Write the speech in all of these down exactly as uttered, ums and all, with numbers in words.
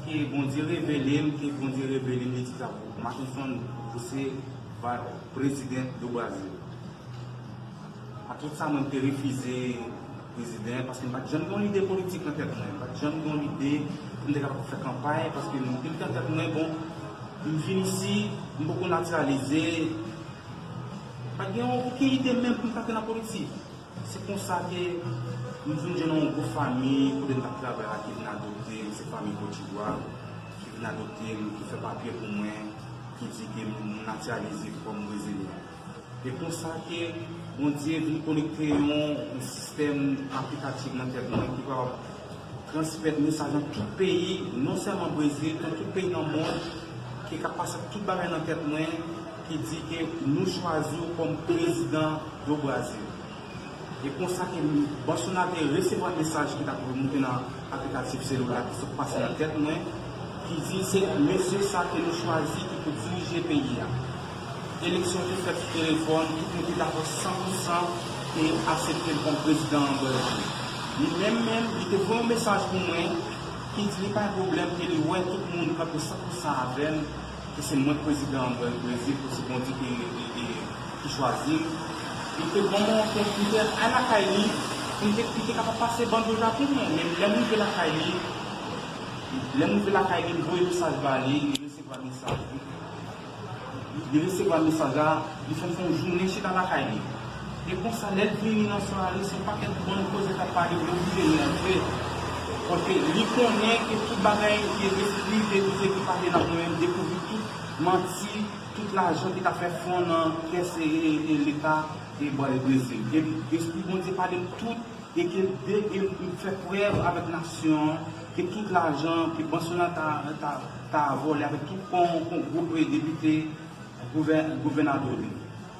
Ke Bondye revele m, ke Bondye revele m, li di sa pou Mackenson, ou se va president do Brasil. A tout sa, mwen te refize prezidan, paske m pa t janm gen yon lide politik nan tèt mwen. M pa t janm gen yon lide pou m te kapab fè kanpay, paske m te met nan tèt mwen, bon, m vin isi, m poko natiralize, m pa t gen yon okenn ide menm pou m t antre nan politik. Se konsa ke m vin jwenn yon gwo fanmi kote m t ap travay la ki vin adopte m, se fanmi Kotdivwa, ki vin adopte m, ki fè papye pou mwen, ki di ke m natiralize kòm Brezilyen. E konsa ke Bondye vin konekte yon, yon sistèm aplikatif nan tèt mwen ki kapab transmèt mesaj nan tout peyi, non sèlman Brezil, nan tout peyi nan mond, ki ka pase tout bagay nan tèt mwen, ki di ke nou chwazi w kòm prezidan do Brazil. E konsa ke Bolsonaro te resevwa mesaj ki t ap remonte nan aplikatif selila ki sot pase nan tèt mwen, ki di se mesye sa ke nou chwazi ki pou dirije peyi a. Eleksyon te fèt sou telefòn, tout moun te dakò san pou san e aksepte l kòm prezidan an Brezil. Li menm menm, li te voye yon mesaj pou mwen ki di li pa gen pwoblèm ke li wè tout moun kanpe san pou san avè l, ke se mwen k prezidan an Brezil, ke se Bondye ki, ki, ki, ki chwazi m. Li te ban mwen yon kont, li te al lakay li, pou m te, li te kapab pase bando japon mwen. Men lè m rive lakay li, lè m rive lakay li, m voye mesaj ba li, li resevwa mesaj. Li resevwa mesaj la, li fè m fè yon jounen chita lakay li. E konsa, lè l vini nan swa li, se yon pakèt bann koze k ap pale, li oblije li rantre. Paske li konnen ke tout bagay ke lespri te di se ki pale nan mwen, dekouvri tout manti, tout lajan ki ta fè fon nan kès e, e, e Leta e Brezil. E Lespri Bondye pale m tout e ke de, e, e fè prèv avèk nasyon an ke tout lajan ke Bolsonaro ta, ta, ta vòlè avèk tout kon, kon gwoup depite, gouvè-, gouvènadò li.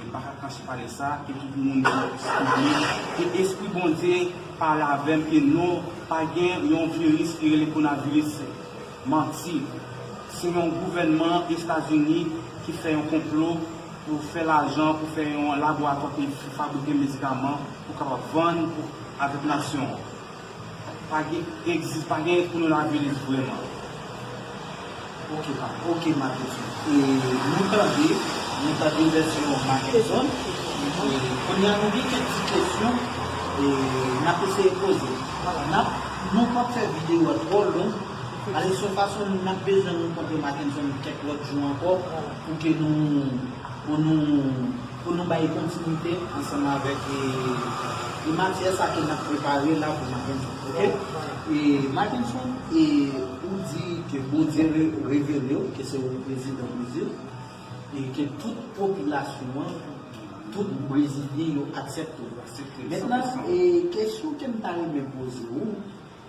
E m pa ka kache pale sa, ke tout moun konnen ke Espri Bondye pale avè m ke non, pa gen yon viris ki rele kowonaviris. Manti. Se yon gouvènman Etazini ki fè yon konplo pou fè lajan, pou fè yon laboratwa ki fabrike medikaman pou kapab vann pou, avèk nasyon an. Pa gen, egzis, pa gen kowonaviris vrèman. Ok, pa, ok, Mackenson. E, nou tande, nou tande vèsyon Mackenson. E, kounye a nou gen kèk ti kesyon, e, n ap eseye poze. N ap, nou p ap fè videyo a twò long, paske se yon fason n ap bezwen rankontre Mackenson kèk lòt jou ankò, pou ke nou, pou nou, pou nou bay kontinite ansanm avèk, e, e matyè sa ke n ap prepare la pou Mackenson, ok? E Mackenson, e ou di ke Bondye re-, revele w ke se ou prezidan Brezil, e ke tout popilasyon an, tout Brezilyen yo aksepte w. Mentnan, e kesyon ke m ta renmen poze w,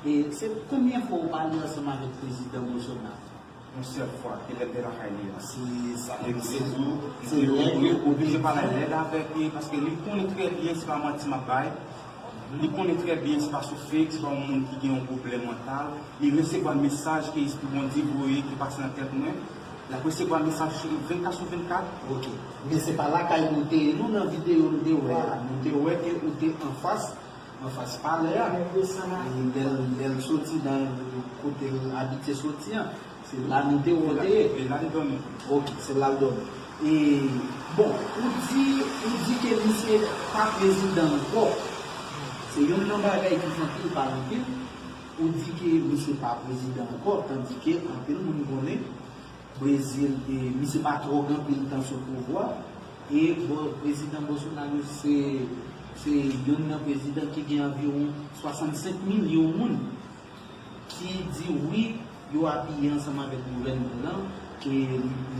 e se konbyen fwa ou pale ansanm avèk prezidan Bolsonaro? Yon sèl fwa, ke lè m te lakay li a. Se sa. E m sezi, m te oblije pale lèd avèk li, paske li konnen trè byen se pa manti m ap bay. Li konnen trè byen se pa sou fake, se pa yon moun ki gen yon pwoblèm mantal. Li resevwa mesaj ke Espri Bondye voye ki pase nan tèt mwen. L ap resevwa mesaj vennkat sou vennkat. Ok. Men se pa lakay nou te ye, nou nan videyo nou te wè a. Nou te wè ke ou te anfas anfas palè a. E lè l, lè l soti nan kote l abitye soti an, se la nou te wè w te ye. E la li dòmi. Ok, se la l dòmi. E, bon, ou di, ou di ke misye pa prezidan ankò. Se youn nan bagay ki fè anpil pale anpil. Ou di ke misye pa prezidan ankò, tandike anpil moun konnen Brezil, e, misye pa twò gen anpil tan sou pouvwa, e, bon, prezidan Bolsonaro se, se youn nan prezidan ki gen anviwon swasannsenk milyon moun ki di wi, yo apiye ansanm avèk gouvènman lan, ke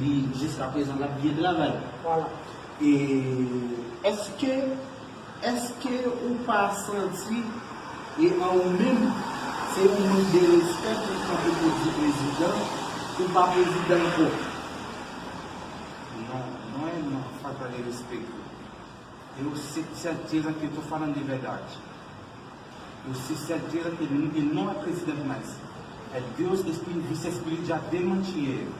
li, jiskaprezan, l ap byen travay. Vwala. E èske Èske ou pa santi, e an ou menm, se yon mank de respè pou w kanpe pou w di prezidan, ou pa prezidan ankò? Não, não é uma falta de respeito. Eu si-, certeza que eu tô falando de verdade. Eu si-, certeza que ele, ele não é presidente mais. É Deus, Espírito, Vise Espírito já desmantia ele.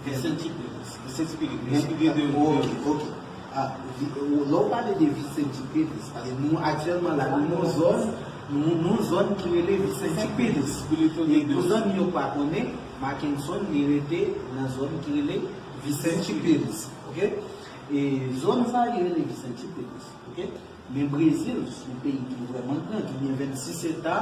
Vicente Pires. Vicente Pires. Espírito de Deus. Ok, ok. Ah, vi-, ou, lè w pale de Vicente Pires, paske nou aktyèlman la, nou nan zòn Nou, nou zòn ki rele Vicente Pérez. E pou zanmi yo pa konnen, Mackenson li rete nan zòn ki rele Vicente Pérez. Ok? E zòn sa li rele Vicente Pérez. Ok? Men Brezil, se yon peyi ki vrèman gran, ki gen vennsis eta,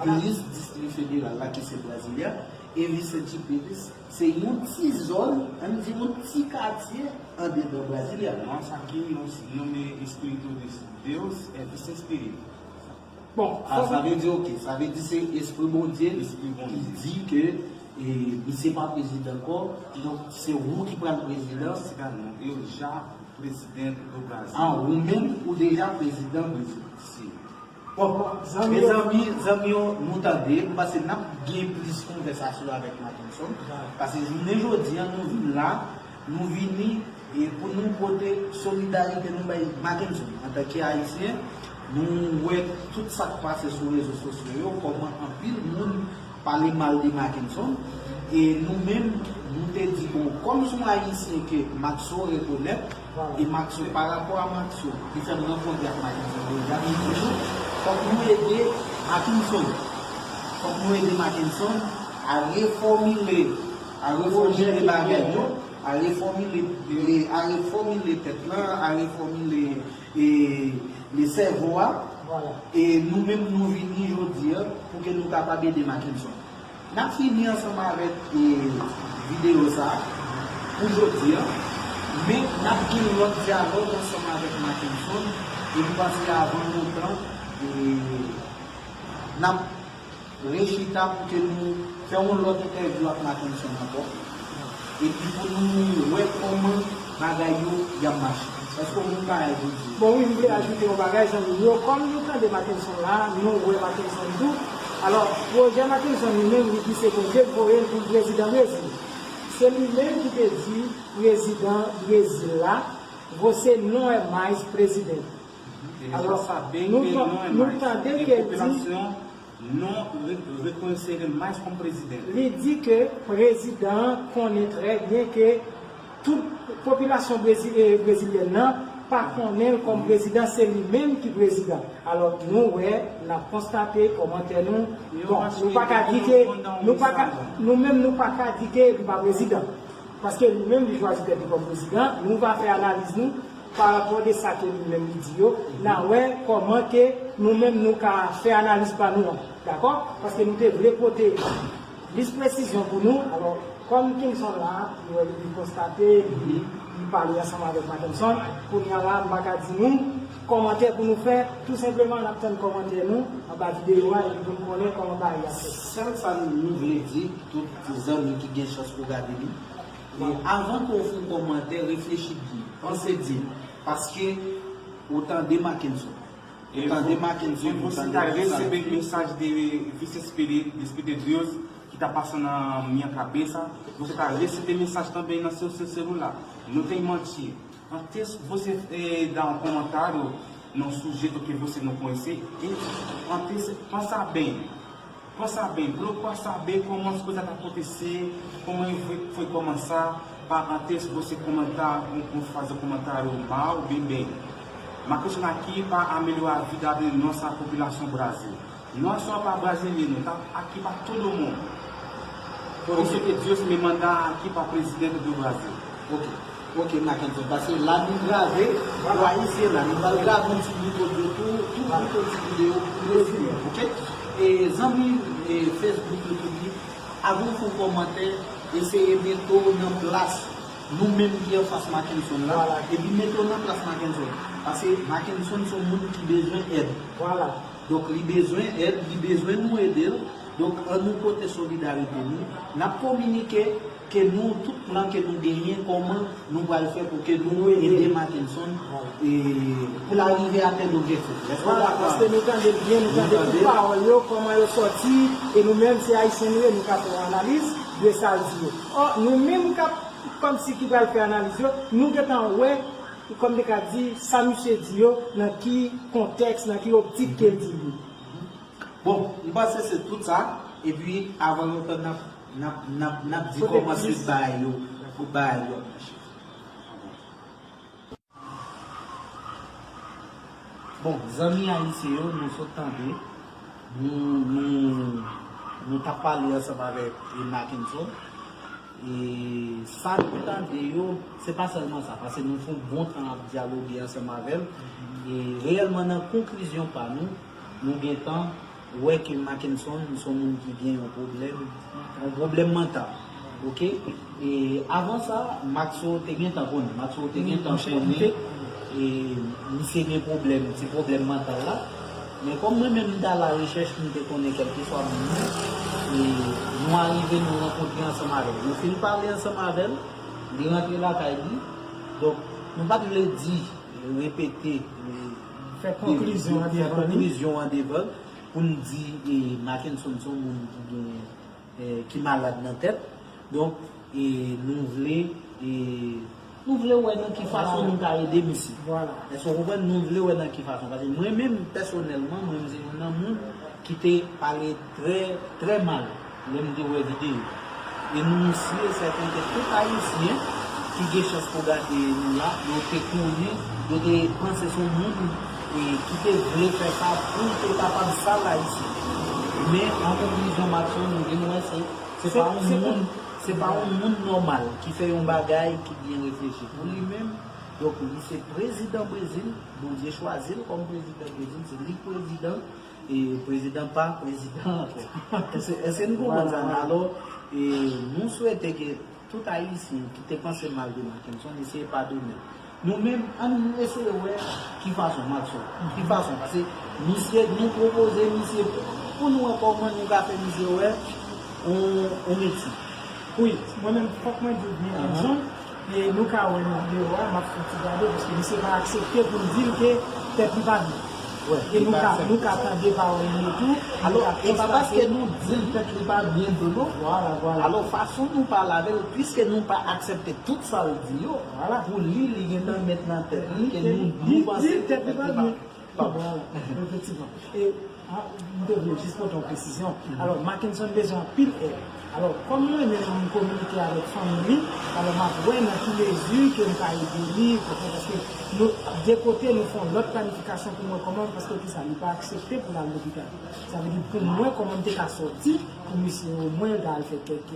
plis distri federal la ki se Brasilia, e Vicente Pérez, se yon ti zòn, ann di yon ti katye andedan Brasilia. Nós aqui, nós, nome Espírito de Deus é Vicente Pérez. Bon, ah, sa vle di, ok, sa vle di se Espri Bondye ki di ke, e, misye pa prezidan ankò, donk se ou ki pral prezidan. Cidadão, eu já presidente do Brasil. Ah, ou menm ou deja prezidan Brezil. Sim. Bon, zanmi yo, zanmi yo, nou tande, nou panse n ap gen plis konvèsasyon avèk Mackenson. Paske jounen jodi a, nou vin la, nou vini e pou nou pote solidarite nou bay Mackenson. Antanke Ayisyen, nou wè tout sa k pase sou rezo sosyo yo, kòman anpil moun pale mal de Mackenson. E nou menm, nou te di, bon, kòm se yon Ayisyen ke Maxo rekonèt, e Maxo, pa rapò a Maxo, li fè m rankontre ak Mackenson deja, li di nou, fòk nou ede Mackenson. Fòk nou ede Mackenson a refòmile, a refòmile bagay yo, a refòmile, e, a refòmile tèt lan, a refòmile, e, le sèvo a. E nou menm nou vini jodi a pou ke nou kapab ede Mackenson. N ap fini ansanm avèk, e, videyo sa a pou jodi a, men n ap gen lòt dyalòg ansanm avèk Mackenson, e m panse avan lontan, e, n ap rechita pou ke nou fè yon lòt entèvyou ak Mackenson ankò. Epi pou nou wè kòman bagay yo y ap mache. Èske w konn bagay yo di? Bon, wi, m vle ajoute yon bagay, zanmi m yo. Kòm nou tande Mackenson la, nou wè Mackenson tou. Alò, pwojè Mackenson li menm, li di se Bondye k voye l pou l prezidan Brezil. Se li menm ki te di prezidan Brezil la, você não é mais presidente. Alò, nou, nou tande ke l di, non, re-, reconhecerei mais como presidente. Li di ke prezidan an konnen trè byen ke tout popilasyon brezi-, e, brezilyèn nan pa konnen l kòm prezidan, se li menm ki prezidan. Alò, nou wè, n ap konstate kòmantè nou. Bon, nou pa ka di ke, nou pa ka, nou menm nou pa ka di ke li pa prezidan. Paske li menm li chwazi tèt li kòm prezidan, nou va fè analiz nou pa rapò de sa ke li menm li di yo, n a wè kòman ke nou menm nou ka fè analiz pa nou an, dakò? Paske nou te vle pote plis presizyon pou nou. Alò, kòm Kenson la, nou wè li konstate, li, li pale ansanm avèk Mackenson, kounye a la, m pa ka di nou kòmantè pou nou fè, tou senpleman, n ap tann kòmantè nou anba videyo a, epi pou n konnen kòman bagay ap fèt. Sèl sa nou, nou vle di, tout zanmi ki gen chans pou gade li, e avan ke w fè yon kòmantè, reflechi byen, panse byen, paske ou tande Mackenson. Ou tande Mackenson, ou tande Gonzalo. Você está recebendo mensagem de Vice Espírito, Espírito de Deus, que está passando na minha cabeça. Você está recebendo mensagem também no seu, seu celular. Não tem mentira. Antes você, eh, dar um comentário num sujeito que você não conhece, e antes, pensa bem. Pra saber, bro, pra saber como as coisas tá acontecer, como foi, foi começar, pra antes você comentar, um, um, fazer um comentário mal, bem, bem. Mas que está aqui pra melhorar a vida da nossa população Brasil. Não só pra brasileiro, tá aqui pra todo mundo. Por isso que Deus me manda aqui pra presidente do Brasil. Ok. Ok, Mackenson, paske la nou grave, pou Ayisyen la, nou pral grave yon ti bout odyo tou, tou bout yon ti videyo pou Brezilyen, ok? E zanmi, e Facebook yo tou di, avan w fè yon kòmantè, eseye mete w nan plas nou menm ki anfas Mackenson la, epi mete w nan plas Mackenson. Paske Mackenson se yon moun ki bezwen èd. Donk, li bezwen èd, li bezwen nou ede l. Donk, ann nou pote solidarite nou. N ap kominike ke nou, tout plan ke nou genyen, kòman nou pral fè pou ke nou ede Mackenson, e, pou l arive atenn objektif. Èske w dakò avè m? Vwala, paske nou tande l byen, nou tande tout pawòl yo, kòman yo sòti, e nou menm, se Ayisyen nou ye, nou ka fè yon analiz de sa l di yo. Ò, nou menm k ap, kòmsi ki pral fè analiz yo, nou gentan wè kòm te ka di, sa misye di yo, nan ki kontèks, nan ki optik ke l di li. Bon, m panse se tout sa, epi avan lontan n ap, n ap, n ap, n ap di kòman swit bagay yo, pou bagay yo ap mache. Bon, zanmi ayisyen yo, nou sot tande, Nou, nou, nou t ap pale ansanm avèk Mackenson. E sa nou tande yo, se pa sèlman sa, paske nou fè yon bon tan ap dyaloge ansanm avè l. E reyèlman, nan konklizyon pa nou, nou gentan wè ke Mackenson se yon moun ki gen yon pwoblèm, yon pwoblèm mantal. Oke? E avan sa, Maxo te gentan konnen. Maxo te gentan konnen. E misye gen pwoblèm, ti pwoblèm mantal la. Men kòm mwen menm m t al a rechèch, m te konnen kèlkeswa moun nan, e nou arive, nou rankontre ansanm avè l. Nou fin pale ansanm avè l, li rantre lakay li. Donk, nou pa t vle di, repete, e, fè konklizyon an devan li, pou n di, e, Mackenson se yon moun ki gen, e, ki malad nan tèt. Donk, e, nou vle, e, nou vle wè nan ki fason nou ka ede misye. Èske w konprann? Nou vle wè nan ki fason. Paske mwen menm, pèsonèlman, mwen menm se youn nan moun ki te pale trè, trè mal lè m te wè videyo. E nou si e sèten ke tout Ayisyen ki gen chans pou gade nou la, yo te konnen, yo te panse se yon moun, e, ki te vle fè sa pou l te kapab sal Ayisyen. Men, an konklizyon, Maxo, nou vin wè se, se pa yon moun, se pa yon moun nòmal ki fè yon bagay ki byen reflechi pou li menm. Donk, li se prezidan Brezil, Bondye chwazi l kòm prezidan Brezil, se li k prezidan, e prezidan pa prezidan ankò. Èske, èske nou konprann sa? Alò, e, nou swete ke tout Ayisyen ki te panse mal de Mackenson, eseye padone l. Nou menm, ann eseye wè ki fason, Maxo, ki fason, paske misye, nou pwopoze misye pou nou wè kòman nou ka fè misye wè yon, yon medsen. Wi, mwen menm, fòk mwen di w byen, Edson, e nou ka wè nan videyo a, m ap fè yon ti gade, paske misye pa aksepte pou l di l ke tèt li pa byen. E nou ka, nou ka tande pawòl li tou. Alò, e pa paske nou di l tèt li pa byen tou non. Alò, fason nou pale avè l, piske nou pa aksepte tout sa l di yo, pou li, li gentan met nan tèt li ke nou, nou panse tèt li pa byen. Bon, efektivman. E, a, m te vle jis pote yon presizyon. Alò, Mackenson bezwen anpil èd. Alò, kòm nou renmen kominike avèk fanmi li, alò, m ap wè nan ki mezi ke m ka ede li, konprann, paske nou, de kote, nou fè yon lòt planifikasyon pou mwen kòman, paske kisa, li pa aksepte pou l al lopital. Sa vle di, pou mwen, kòman m te ka sòti, pou misye omwen l ta al fè kèk,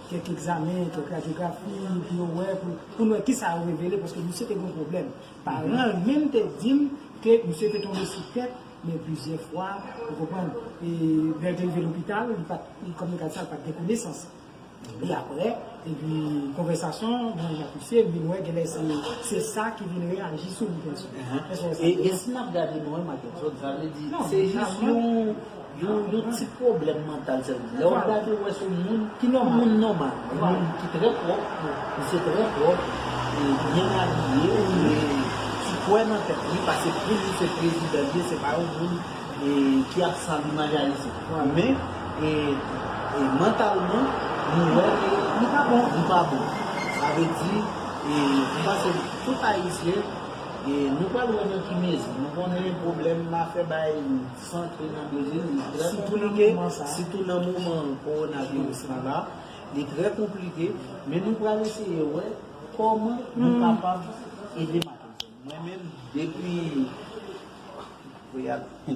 kèk egzamen, kèk radyografi, pou yo wè, pou, pou nou wè kisa yo revele, paske misye te gen yon pwoblèm. Paran l menm te di m ke misye te tonbe sou tèt, men plizyè fwa, ou konprann, e lè l te rive lopital, li pa t, li, kòm yo ka di sa, li pa t gen konesans. E apre, epi konvèsasyon, mwen ak misye, m vin wè genlè se, se sa ki vin reyaji sou li, pèsonèl. E, e si n ap gade nou menm ak Edson, sa vle di, se jis yon, yon, yon ti pwoblèm mantal sèlman. Lè w gade, w wè se yon moun ki nòmal, yon moun ki trè pwòp, misye trè pwòp, e byen abiye, e ki kwè nan tèt li, paske pou li se prezidan li ye, se pa yon moun, e, ki ap sal imaj Ayiti. Men, e, e mantalman, nou wè ke li pa bon, li pa bon. Sa vle di, e, m panse tout Ayisyen, e, nou pral wè nan ki mezi. Nou konnen pwoblèm afè bay sante nan Brezil, li trè konplike, sitou nan moman kowonaviris lan la. Li trè konplike, men nou pral eseye wè kòman nou kapab ede Mackenson. Mwen menm, depi, regade,